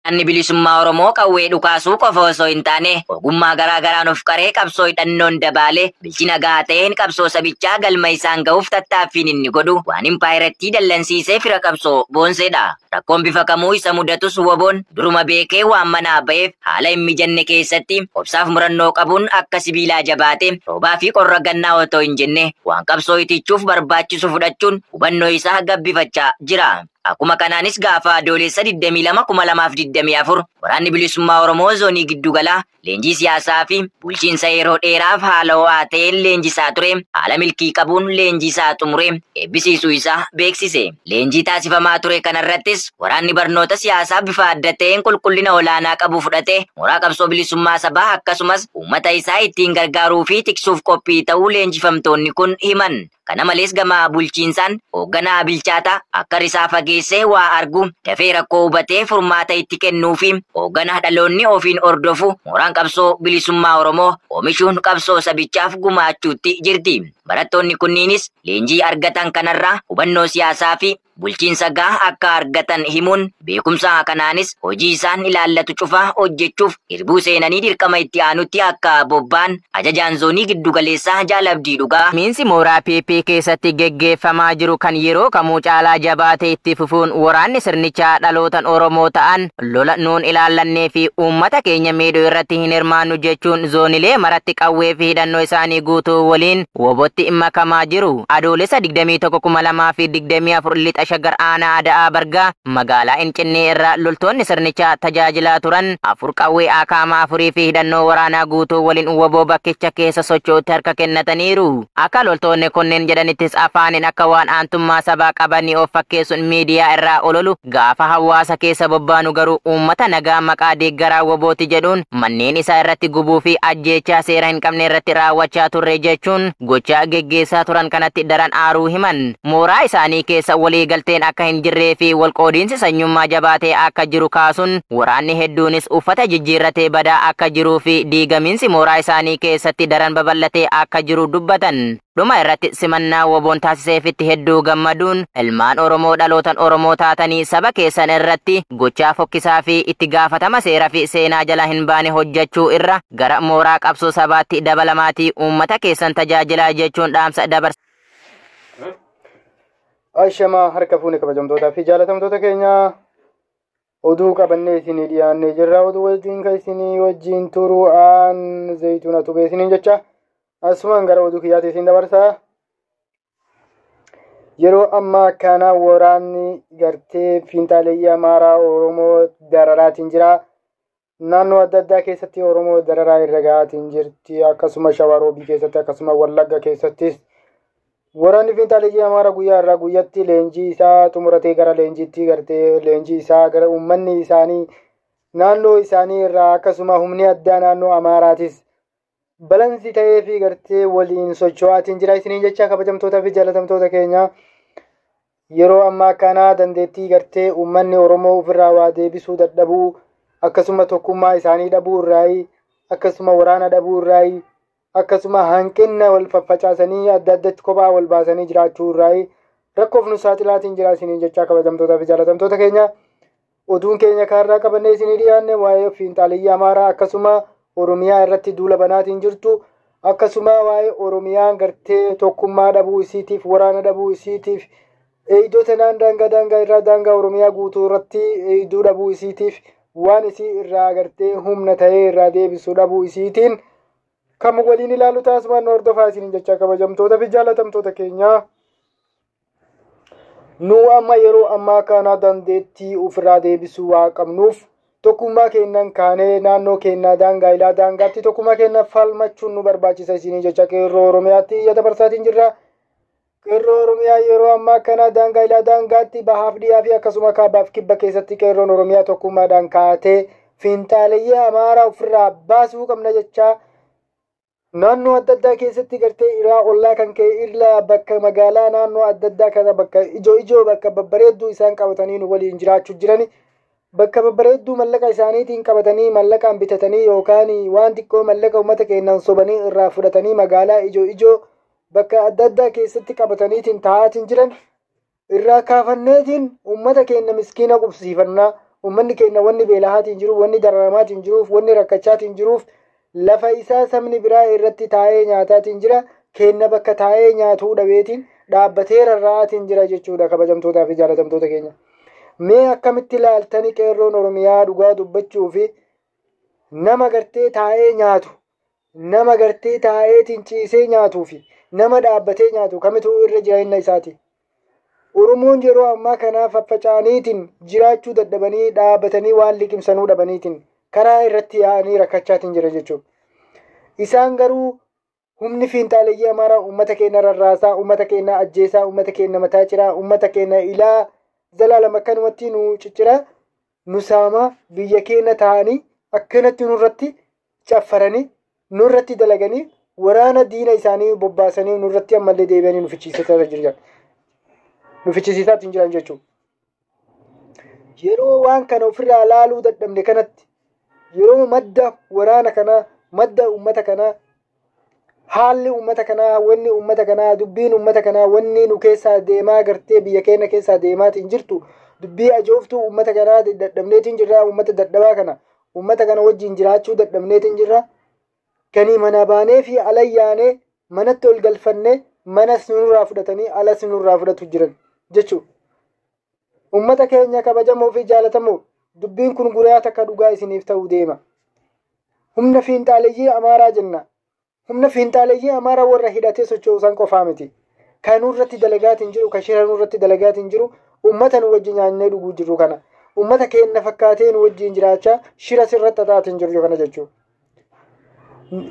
Waraanni bilisummaa Oromoo qawwee dhukaasuu qofa osoo hin taane ogummaa garaa garaan of qaree qabsoo hidhannoon dabaale bilchina gahaa ta'een qabsoo sabichaa galma isaan ga'uuf tattaaffiin inni godhu waan impaayirattii dallansiisee fira qabsoo boonseedha. Rakkoon bifa kamuu isa mudatus WBOn duruma beekee waan manaa ba'eef haala hin mijanne keessatti obsaaf murannoo qabuun akka sibiilaa jabaate roobaa fi qorra gannaa otoo hin jenne waan qabsoo itichuuf barbaachisu fudhachuun hubannoo isaa gabbifachaa jira. Akkuma kanaanis gaafa Adoolessa 22, 2024 waraanni bilisummaa Oromoo zoonii giddugalaa leenjii siyaasaa fi bulchiinsa yeroo dheeraaf haala ho'aa ta'een leenjisaa ture haala milkii qabuun leenjisaa xumure eebbisiisuu isaa beeksise. Leenjii taasifamaa ture kanarrattis waraanni barnoota siyaasaa bifa adda ta'een qulqullina olaanaa qabu fudhate mooraa qabsoo bilisummaa sabaa akkasumas uummata isaa ittiin gargaaruu fi tiksuuf qophii ta'uu leenjifamtoonni kun himan. Kana malees gama bulchiinsaan hoogganaa bilchaataa akka risaa fageessee waa argu dafee rakkoo hubatee furmaata itti kennuu fi hoogganaa dhaloonni ofiin hordofu mooraan qabsoo bilisummaa Oromoo oomishuun qabsoo sabichaaf gumaachuutti jirti. Barattoonni kunniinis leenjii argatan kanarraa hubannoo siyaasaa fi bulchiinsa gahaa akka argatan himuun beekumsa kanaanis hojii isaan ilaallatu cufaa hojjechuuf irbuu seenanii dirqama itti aanutti akka bobba'an ajajaan zoonii giddugaleessaa Jaalabdii Dhugaa. Miinsi mooraa PP keessatti geggeeffamaa jiru kan yeroo kamuu caalaa jabaate itti fufuun waraanni sirnichaa dhalootan Oromoo ta'an lola nuun ilaallannee fi uummata keenya miidhuu irratti hin hirmaannu jechuun zoonilee maratti qawwee fi hidhannoo isaanii guutuu waliin WBOtti makamaa jiru. Adoolessa 21, 2024 lixa Shaggar aanaa Ada'aa Bargaa magaalaa Incinnee irraa loltoonni sirnichaa tajaajilaa turan 4 qawwee akaama 4 fi hidhannoo waraanaa guutuu waliin WBO bakkicha keessa socho'utti harka kennataniiru. Akka loltoonni kunneen jedhanittis afaaniin akka waan aantummaa sabaa qabanii of fakkeessuun miidiyaa irraa ololu gaafa hawaasa keessa bobbaanu garuu uummata nagaa maqaa deeggaraa WBOti jedhuun manneen isaa irratti gubuu fi ajjeechaa seera hin qabne irratti raawwachaa turre jechuun gochaa geggeessaa turan kanatti daran aaruu himan. Mooraa isaanii keessa walii galteen akka hin jirree fi walqoodiinsi sanyummaa jabaatee akka jiru kaasuun waraanni hedduunis uffata jijjiirratee badaa akka jiruu fi diigamiinsi mooraa isaanii keessatti daran babal'atee akka jiru dubbatan. Dhuma irratti simannaa WBOn taasiseefitti hedduu gammaduun ilmaan Oromoo dhalootan Oromoo taatanii saba keessan irratti gochaa fokkisaa fi itti gaafatama seeraa fi seenaa jala hin baane hojjechuu irra gara mooraa qabsoo sabaatti dabalamaatii uummata keessan tajaajilaa jechuun dhaamsa dabarsa. Ashamaa harka fuune kabajamtootaa fi jaalatamtoota keenya oduu qabannee isinii dhiyaannee jirra. Oduu wajjin kan isinii wajjin turu aan zayituuna tubee isiniin jecha asumaan gara oduu kiyyaatti isin dabarsa. Yeroo ammaa kana waraanni gartee fiinxaaleeyyii Amaaraa Oromoo dararaatiin jira. Naannoo adda addaa keessatti Oromoo dararaa irra gahaatiin jirti. Akkasuma Shawaroobii keessatti akkasuma Wallagga keessattis. Waraanni fiinxaaleeyyii Amaaraa guyyaa irraa guyyatti leenjii isaa xumuratee gara leenjiitti gartee leenjii isaa gara uummanni isaanii naannoo isaanii irraa akkasuma humni addaa naannoo Amaaraatis balansi ta'ee fi gartee waliin socho'aatiin jira isiniin jecha kabajamtootaa fi jaalatamtoota keenya. Yeroo ammaa kana dandeettii gartee uummanni Oromoo ofirraa waa deebisuu dadhabuu akkasuma tokkummaa isaanii dhabuu irraayi akkasuma waraana dhabuu irraayi akkasuma hanqina wal faffacaasanii adda addatti kophaa wal baasanii jiraachuu irraayi rakkoof nu saaxilaatiin jira isiniin jecha kabajamtootaa fi jaalatamtoota keenya. Oduun keenya kaarraa qabannee isinii dhiyaanne waa'ee fiinxaaleeyyii Amaaraa akkasuma Oromiyaa irratti duula banaatiin jirtu akkasuma waa'ee Oromiyaan gartee tokkummaa dhabuu isiitiif waraana dhabuu isiitiif eegdota daangaa daangaa irraa daangaa Oromiyaa guutuu irratti eegduu dhabuu isiitiif waan isii irraa gartee humna ta'ee irraa deebisuu dhabuu isiitiin kan waliin ilaalu taasumaan hordofaa isiniin jecha kabajamtoota fi jaalatamtoota keenya. Nu amma yeroo ammaa kana dandeettii ofirraa deebisuu waa qabnuuf tokkummaa keenyan kaanee naannoo keenyaa daangaa ilaa daangaatti tokkummaa keenya falmachuun nu barbaachisa isiniin jecha qeerroo Oromiyaatti iyya dabarsaatiin jirra. Qeerroo Oromiyaa yeroo ammaa kana daangaa ilaa daangaatti bahaaf dhiyaa fi akkasuma kaabaaf kibba keessatti qeerroon Oromiyaa tokkummaadhaan kaatee fiinxaaleeyyii Amaaraa ofirraa baasuu qabna jecha naannoo adda addaa keessatti gartee ilaa ollaa kan ka'e irraa bakka magaalaa naannoo adda addaa kana bakka ijoo ijoo bakka babbareedduu isaan qabatanii nu waliin jiraachuu jirani. Bakka babbareedduu mallaqa isaaniitiin qabatanii mallaqaan bitatanii yookaan waan xiqqoo mallaqa uummata keenyaan sobanii irraa fudhatanii magaalaa ijoo ijoo bakka adda addaa keessatti qabataniitiin taa'aatiin jiran irraa kaafanneetiin uummata keenya miskiina qubsiifannaa Uummanni keenya wanni beelahaatiin jiruuf, wanni dararamaatiin jiruuf, wanni rakkachaatiin jiruuf lafa isaa sabni biraa irratti taa'ee nyaataatiin jira. Kenna bakka taa'ee nyaatuu dhabeetiin dhaabbatee rarra'aatiin jira jechuudha kabajamtootaa fi jaalatamtoota keenya. Mee akkamitti ilaaltanii qeerroon Oromiyaa dhugaa dubbachuu fi nama gartee taa'ee nyaatu, nama gartee taa'eetiin ciisee nyaatuu fi nama dhaabbatee nyaatu kamitu irra jireenya isaati. Oromoon yeroo ammaa kana faffaca'aniitiin jiraachuu dadhabanii dhaabbatanii waan liqimsanuu dhabaniitiin karaa irratti yaa'anii rakkachaatiin jira jechuudha. Isaan garuu humni fiinxaaleyyii Amaaraa uummata keenya rarraasaa, uummata keenya ajjeesaa, uummata keenya mataa ciraa, uummata keenya ilaa zalaalam akkanumatti nu cicciraa, nu saamaa biyya keenya taa'anii akkanatti nurratti caffaranii, nurratti dalaganii waraana diina isaanii bobbaasanii nurratti ammallee deebi'anii nu fichisiisaa jiran. Nu fichisiisaa jiran jechuudha. Yeroo waan kana ofirraa laaluu dadhabne kanatti yeroo madda waraana kanaa, madda uummata kanaa, haalli uummata kanaa, wanni uummata kanaa, dubbiin uummata kanaa, wanni nu keessaa deemaa gartee biyya keenya keessaa deemaatiin jirtu dubbii ajooftuu uummata kanaa dadhabneetiin jirra. Uummata dadhabaa kana, uummata kana wajjin jiraachuu dadhabneetiin jirra. Kanii mana baanee fi ala yaanee manatti ol galfannee manas nurraa fudhatanii alas nurraa fudhatu jiran jechuudha. Uummata keenya kabajamoo fi jaalatamoo dubbiin kun guyyaa takka dhugaa isiniif ta'uu deema. Humna fiinxaaleyyii Amaaraa jenna. Humna fiinxaaleyyii Amaaraa warra hidhatee socho'u san qofaa miti. Kan nurratti dalagaatiin jiru, kan shira nurratti dalagaatiin jiru, uummata nu wajjin nyaannee dhuguu jirru kana. Uummata keenya fakkaatee nu wajjin jiraachaa shira sirratti xaxaatiin jiru kana jechuudha.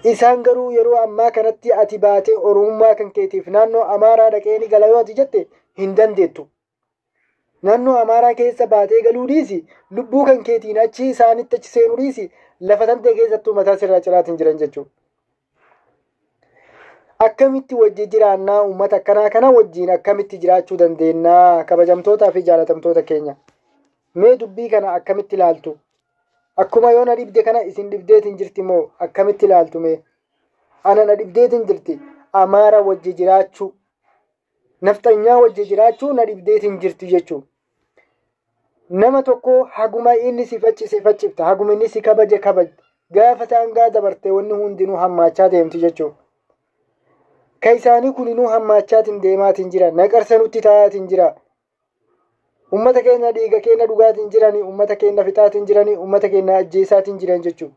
Isaan garuu yeroo ammaa kanatti ati baatee Oromummaa kan keetiif naannoo Amaaraa dhaqee ni gala yoo ati jette hin dandeettu. Naannoo Amaaraa keessa baatee galuu dhiisi, lubbuu kan keetiin achi isaanitti achi seenuu dhiisi, lafa tantee keessattuu mataa sirraa ciraatiin jiran jechuudha. Akkamitti wajji jiraannaa uummata akkanaa kana wajjiin akkamitti jiraachuu dandeennaa kabajamtootaa fi jaalatamtoota keenya? Mee dubbii kana akkamitti ilaaltu? Akkuma yoo na dhibde kana isin dhibdeetiin jirti moo akkamitti ilaaltu mee? Ana na dhibdeetiin jirti Amaara wajji jiraachuu, nafxanyaa wajji jiraachuu na dhibdeetiin jirti jechuudha. Nama tokko haguma inni si faccise faccifta, haguma inni si kabaje kabajta. Gaafa daangaa dabarte wanni hundinuu hammaachaa deemti jechuudha. Ka isaanii kuninuu hammaachaatiin deemaatiin jira, naqarsa nutti taa'aatiin jira. Uummata keenya dhiiga keenya dhugaatiin jiranii, uummata keenya fixaatiin jiranii, uummata keenya ajjeesaatiin jiran jechuudha.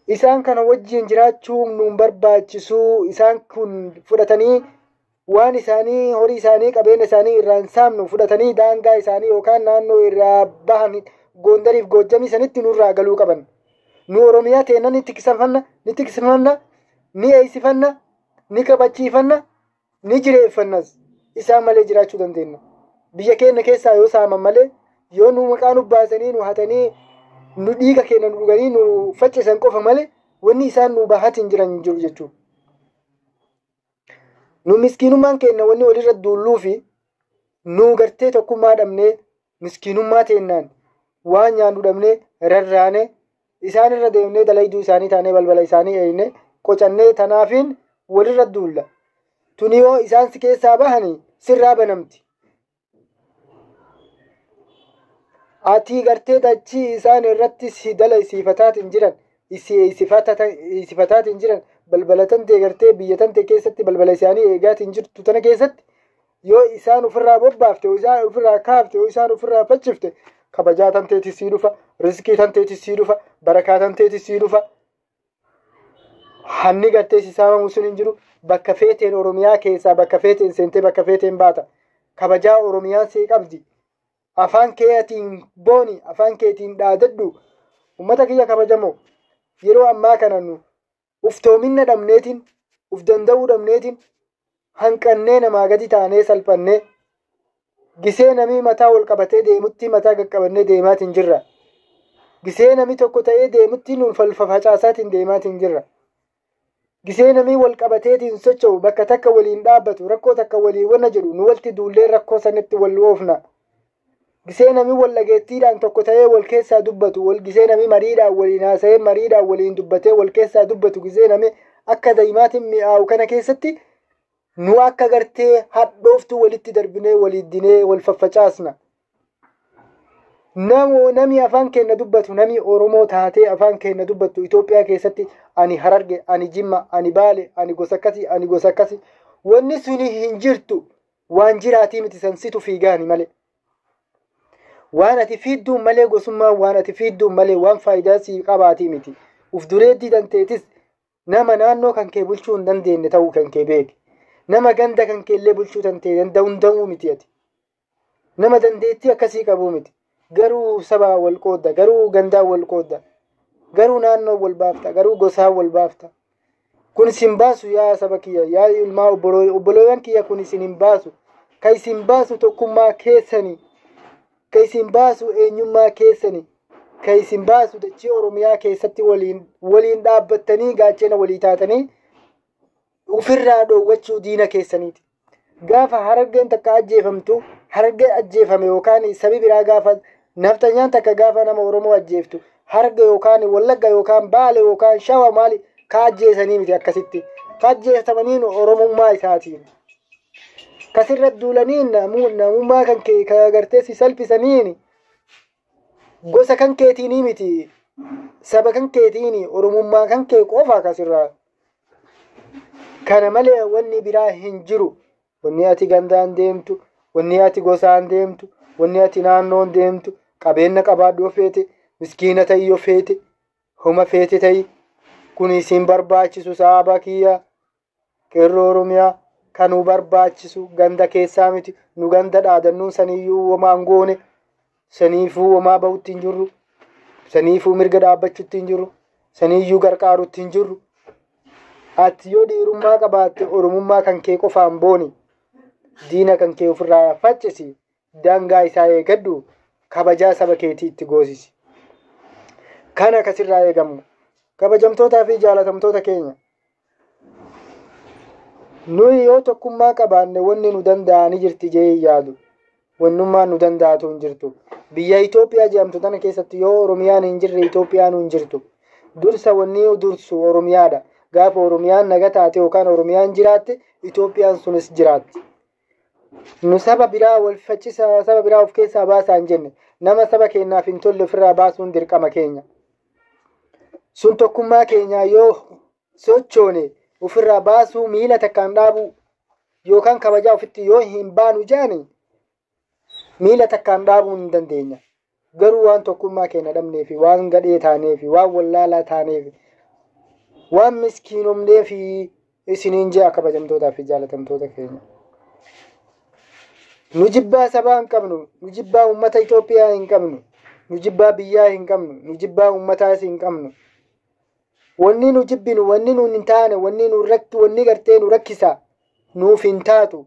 Isaan kana wajjin jiraachuun nuun barbaachisuu, isaan kun fudhatanii waan isaanii, horii isaanii, qabeenya isaanii irraa hin saamnu fudhatanii daangaa isaanii yookaan naannoo irraa bahan Gondariif Goojjamii sanitti nurraa galuu qaban. Nu Oromiyaa teenna ni tiksanfanna, ni tiksifanna, ni eeysifanna, ni kabachiifanna, ni jireeffannas. Isaan malee jiraachuu dandeenya. Biyya keenya keessaa yoo saaman malee, yoo nu maqaa nu baasanii nu hatanii nu dhiiga keenya nu dhuganii nu faccisan qofa malee wanni isaan nu bahatiin jiran hin jiru jechuudha. Nu miskiinummaan keenya wanni walirra duulluu fi nu gartee tokkummaa dhabnee miskiinummaa teennaan waan nyaannu dhabnee rarraanee isaan irra deemnee dalayduu isaanii taanee balbala isaanii eegne qocannee tanaafiin walirra duulla. Tuni yoo isaan si keessaa bahanii sirraa banamti. Ati gartee dachii isaan irratti si dalaysiifataatiin jiran, si eeysifataatiin jiran, balbala tantee gartee biyya tantee keessatti balbala isaanii eegaatiin jirtu tana keessatti yoo isaan ofirraa bobbaafte, yoo isaan ofirraa kaafte, yoo isaan ofirraa faccifte kabajaa tanteetis sii dhufa, rizqii tanteetis sii dhufa, barakaa tanteetis sii dhufa. Hanni gartee si saamamu sun hin jiru. Bakka feeteen Oromiyaa keessaa bakka feeteen seentee bakka feeteen baata. Kabajaa Oromiyaan sii qabdi. Afaan keetiin booni, afaan keetiin dhaadadhu. Uummata kiyya kabajamoo yeroo ammaa kana nu uftoominna dhabneetiin, uf danda'uu dhabneetiin, hanqannee namaa gadi taanee salphannee gisee namii mataa wal qabatee deemutti mataa qaqqabannee deemaatiin jirra. Gisee namii tokko ta'ee deemutti nu facaasaatiin deemaatiin jirra. Gisee namii wal qabateetiin socho'u bakka takka waliin dhaabbatu rakkoo takka waliin wanna jedhu nu walti duullee rakkoo sanitti wal oofna. Gisee namii wal dhageettiidhaan tokko ta'ee wal keessaa dubbatu, wal gisee namii mariidhaan waliin haasa'ee mariidhaan waliin dubbatee wal keessaa dubbatu gisee namii akka daa'imaatiin mi'aawu kana keessatti nu akka gartee hadhooftuu walitti darbinee waliin dinee wal faffacaasna. Nami afaan keenya dubbatu, nami Oromoo taatee afaan keenya dubbattu Itoophiyaa keessatti ani Hararge, ani Jimma, ani Baale, ani gosa akkasii, ani gosa akkasii. Wanni suni hin jirtu. Waan jiraatii miti san situ fiigaani malee. Waan ati fiidduun malee gosummaa, waan ati fiidduun malee waan faayidaa sii qabaatii miti. Uf dureeddii danteetis nama naannoo kan kee bulchuu hin dandeenye ta'uu kan kee beeki. Nama ganda kan kee illee bulchuu tantee danda'uu miti ati. Nama dandeettii akkasii qabuu miti. Garuu sabaa wal qoodda, garuu gandaa wal qoodda, garuu naannoo wal baafta, garuu gosaa wal baafta. Kun isin baasu yaa saba kiyya, yaa ilmaa obboloowwan kiyya, kun isin hin baasu. Ka isin baasu tokkummaa keessanii, ka isin baasu eenyummaa keessanii, ka isin baasu dachee Oromiyaa keessatti waliin dhaabbattanii gaachana walii taatanii ofirraa dhoowwachuu diina keessaniiti. Gaafa Harargeen takka ajjeefamtu, Harargee ajjeefame yookaan sabi biraa gaafa naftanyaan takka gaafa nama Oromoo ajjeeftu, Hararge yookaan Wallagga yookaan Baale yookaan Shawa maali ka ajjeesanii miti akkasitti. Ka ajjeefamaniin Oromummaa isaatiin. Kasirra duulaniin namummaa kan kee ka agartee si salphisaniin gosa kan keetiinii miti. Saba kan keetiini Oromummaa kan kee qofa kasirraa. Kana malee wanni biraa hin jiru. Wanni ati gandaan deemtu, wanni ati gosaan deemtu, wanni ati naannoon deemtu, qabeenya qabaadhu yoo feete, miskiina ta'i yoo feete, homa feete ta'i. Kun isin barbaachisu saba kiyya, qeerroo Oromiyaa kan nu barbaachisu ganda keessaa miti. Nu ganda dhaadannuun saniyyuu homaa hin goone, saniifuu homaa bahutti hin jirru, saniifuu mirga dhaabbachuutti hin jirru, saniyyuu gargaarutti hin jirru. Ati yoo dhiirummaa qabaatte Oromummaa kan kee qofaan booni. Diina kan kee ofirraa faccisi, daangaa isaa eegadhu, kabajaa saba keetii itti goosisi. Kana kasirraa eegamu. Kabajamtootaa fi jaalatamtoota keenya. Nuyi yoo tokkummaa qabaanne wanni nu danda'anii jirti jee yaadu. Wannummaan nu danda'atu hin jirtu. Biyya Itoophiyaa jedhamtu tana keessatti yoo Oromiyaan hin jirre Itoophiyaan hin jirtu. Dursa wanni dursu Oromiyaadha. Gaafa Oromiyaan naga taate yookaan Oromiyaan jiraatte Itoophiyaan sunis jiraatti. Nu saba biraa wal faccisa, saba biraa of keessaa baasaa hin jenne. Nama saba keenyaaf hin tolle ofirraa baasuun dirqama keenya. Sun tokkummaa keenya yoo sochoone ofirraa baasuu miila takkaan dhaabuu yookaan kabajaa ofitti yoo hin baanu jaani miila takkaan dhaabuu hin dandeenya. Garuu waan tokkummaa keenya dhabnee fi waan gadhee taanee fi waan wallaalaa taanee fi waan miskiinomnee fi isiniin jea kabajamtootaa fi jaalatamtoota keenya. Nu jibbaa sabaa hin qabnu, nu jibbaa uummata Itoophiyaa hin qabnu, nu jibbaa biyyaa hin qabnu, nu jibbaa uummataas hin qabnu. Wanni nu jibbinu, wanni nu hin taane, wanni nu rakki, wanni gartee nu rakkisa, nuuf hin taatu.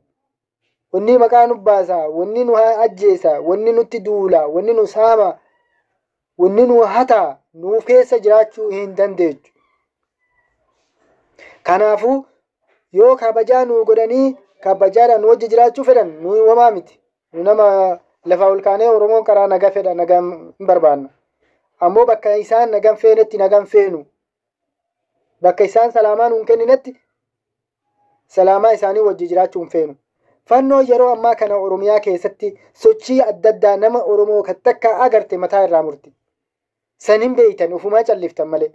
Wanni maqaa nu baasa, wanni nu ajjeesa, wanni nutti duula, wanni nu saama, wanni nu hata, nuuf keessa jiraachuu hin dandeechu. Kanaafuu yoo kabajaa nu godhanii kabajaadhaan nu wajji jiraachuu fedhan nu homaa miti. Nu nama lafaa ol kaanee Oromoon karaa nagaa fedha, nagaa hin barbaanna. Ammoo bakka isaan nagaan feenetti nagaan feenu. Bakka isaan salaamaa nuun kenninetti salaamaa isaanii wajji jiraachuu hin feenu. Fannoo yeroo ammaa kana Oromiyaa keessatti sochii adda addaa nama Oromoo kan takka agarte mataa irraa murti. San hin beeytan ofumaa calliftan malee.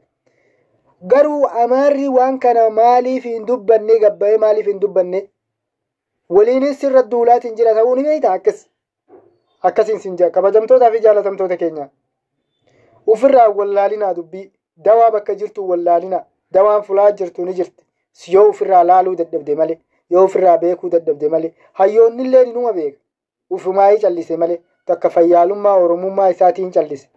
Garuu Amaarri waan kana maaliif hin dubbanne, gabbayee maaliif hin dubbanne? Waliinis sirra duulaatiin jira ta'uu ni beeyta akkas. Akkasiin sin jira kabajamtootaa fi jaalatamtoota keenya. Ofirraa wallaalinaa dubbii, dawaa bakka jirtu wallaalinaa, dawaan fulaa jirtu ni jirti. Yoo ofirraa laaluu dadhabde malee, yoo ofirraa beekuu dadhabde malee, hayyoonni illee numa beeka. Ufumaayii callise malee, takka fayyaalummaa Oromummaa isaatiin callise,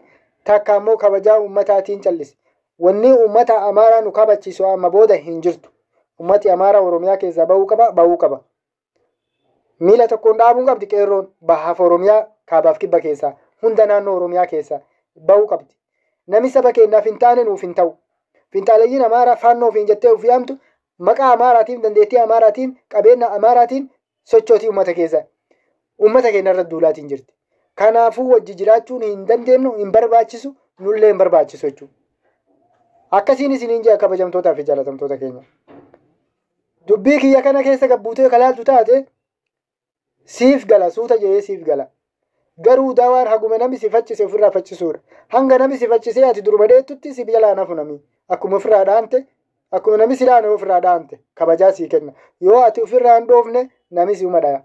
takka ammoo kabajaa uummataatiin callise. Wanni uummata Amaaraa nu kabachiisu amma booda hin jirtu. Uummati Amaaraa Oromiyaa keessaa bahuu qaba, bahuu qaba. Miila tokkoon dhaabuun qabdi qeerroon bahaaf Oromiyaa kaabaaf kibba keessaa hunda naannoo Oromiyaa keessaa bahuu qabdi. Namni saba keenyaaf hin taane nuuf hin ta'u. Finxaalayyiin Amaaraa faannoo ofiin jettee ofii yaamtu maqaa Amaaraatiin, dandeettii Amaaraatiin, qabeenya Amaaraatiin sochootii uummata keessa. Uummata keenya irra duulaatiin jirti. Kanaafuu wajji jiraachuun hin dandeenyu, hin barbaachisu, nullee hin barbaachisu jechuudha. Akkasiin isiniin jea kabajamtootaa fi jaalatamtoota keenya. Dubbii kiyya kana keessa gabbuutee kalaaltu taate siif gala, suuta jedhee siif gala. Garuu dawaan haguma namni si faccise ofirraa faccisuudha. Hanga namni si faccisee ati durba dheettutti si jalaa nafu namni. Akkuma ofirraa dhaante, akkuma namni si dhaane ofirraa dhaante kabajaa sii kenna. Yoo ati ofirraa hin dhoofne, namni si uma dhaya.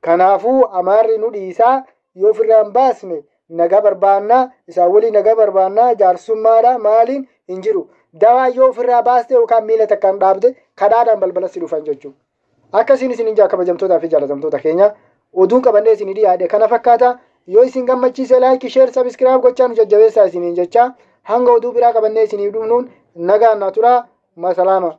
Kanaafuu Amaarri nu dhiisaa, yoo ofirraa hin baasne nagaa barbaannaa, isaan waliin nagaa barbaannaa, jaarsummaadha maaliin hin jiru. Dawaa yoo ofirraa baaste yookaan miila takkaan dhaabde, kadhaadhaan balbala si dhufan jechuudha. Akkasiin isin jaa, kabajamtootaa fi jaalatamtoota keenya, oduun qabannee isin dhiyaadhe kana fakkaata. Yoo isin gammachiise like, share, subscribe gochaa nu jajjabeessaa isiniin jecha, hanga oduu biraa qabannee isinii dhufnuun nagaan na turaa, masalaama.